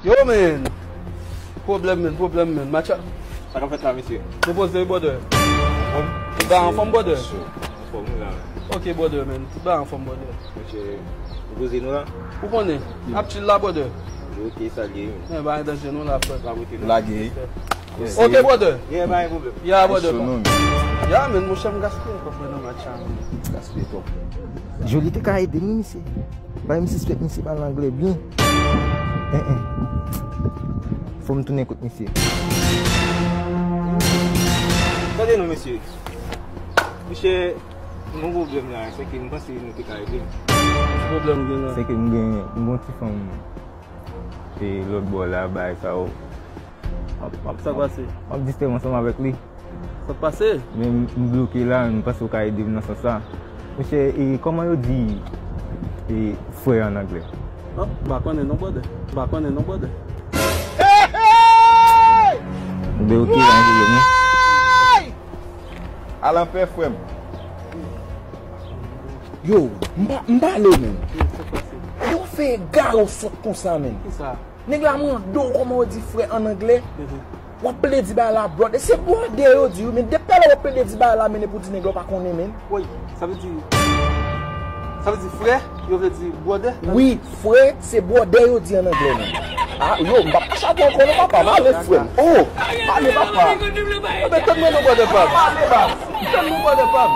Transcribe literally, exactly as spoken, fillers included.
Yo, man! Pwoblèm, man, pwoblèm, man. Match a... Sa k ap fèt la, mesye? Nou poze, brother. Anfòm? Tout bagay anfòm, brother? Anfòm, wi, la. Ok, brother, man. Tout bagay anfòm, brother. Mesye, nou poze nou la? Ou konnen. Ap chill la, brother. Ok, sa l ye, man. Men, bagay danje nou la, frè. Lage. Ok, brother. Yeah, pa gen pwoblèm. Yeah, brother. Ya, man, monchè, m gaspiye kòb mwen nan match la, man. Gaspiye kòb. Joly te ka ede m, wi, mesye. Bay m sispèk misye pale anglè byen. En, en. Fò m tounen kot misye. Tande non, mesye. Misye, m gen yon pwoblèm la, se ke m panse nou te ka ede m. Ki pwoblèm ou gen la? Se ke m gen, m gen yon ti fanm, e, lòt bò la, bagay sa yo. M ap, m ap, sa k pase? M ap distè m ansanm avèk li. Sa k pase? Men m, m bloke la, m panse w ka ede m nan sans sa. Monchè, e, kòman yo di, e, frè an anglè? Oh, m pa konnen non, brother. M pa konnen non, brother. Oubyen ok, pa gen pwoblèm non. Al anpè, frè m. Yo, m pa, m pale, men. Yo fè egare w sòt konsa, men. Kisa? Nèg la mande w kòman yo di frè an anglè. Mhm. W ap plede di bagay la brother. Se brother yo di wi, men depi talè w ap plede di bagay la, men e pou di nèg la w pa konnen, men. Woy, sa vle di, sa vle di frè, yo vle di brother? Wi, frè, se brother yo di an anglè, men. Ah, yo, m p ap mache avè w ankò non, papa. M ale, frè m. Oh, m ale, papa. Enben, tann mwen non, brother pa m. M ale, baz. Tann mwen, brother pa m.